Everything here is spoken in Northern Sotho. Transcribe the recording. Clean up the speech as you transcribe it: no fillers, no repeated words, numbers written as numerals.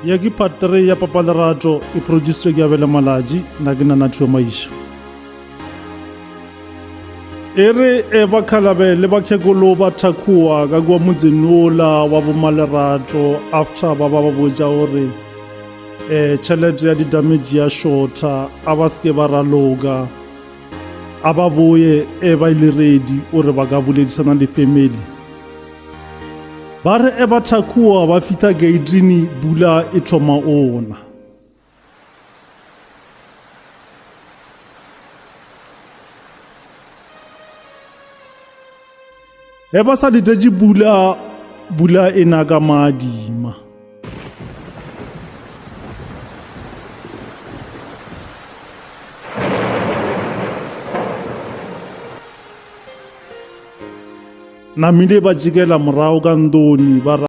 Ya ke part 3 ya Papa Lerato e producetswe ke Abele Malatji, nna ke Nanathiwa Maisha. E re e ba Khalabe le bakgekolo ba thakhuwa ka kua motseng ola wa bomalerato after ba ba ba botša gore um tšhelete ya di-damage ya shorta a ba seke ba raloka a ba boye e ba ile ready o re ba ka boledisana le family ba re e ba thakhuwa ba fihla gateini bula e thoma ona Ge ba sa letetše pula, pula e na ka maadima. Namile ba tšekela morago ka ndoni ba ra.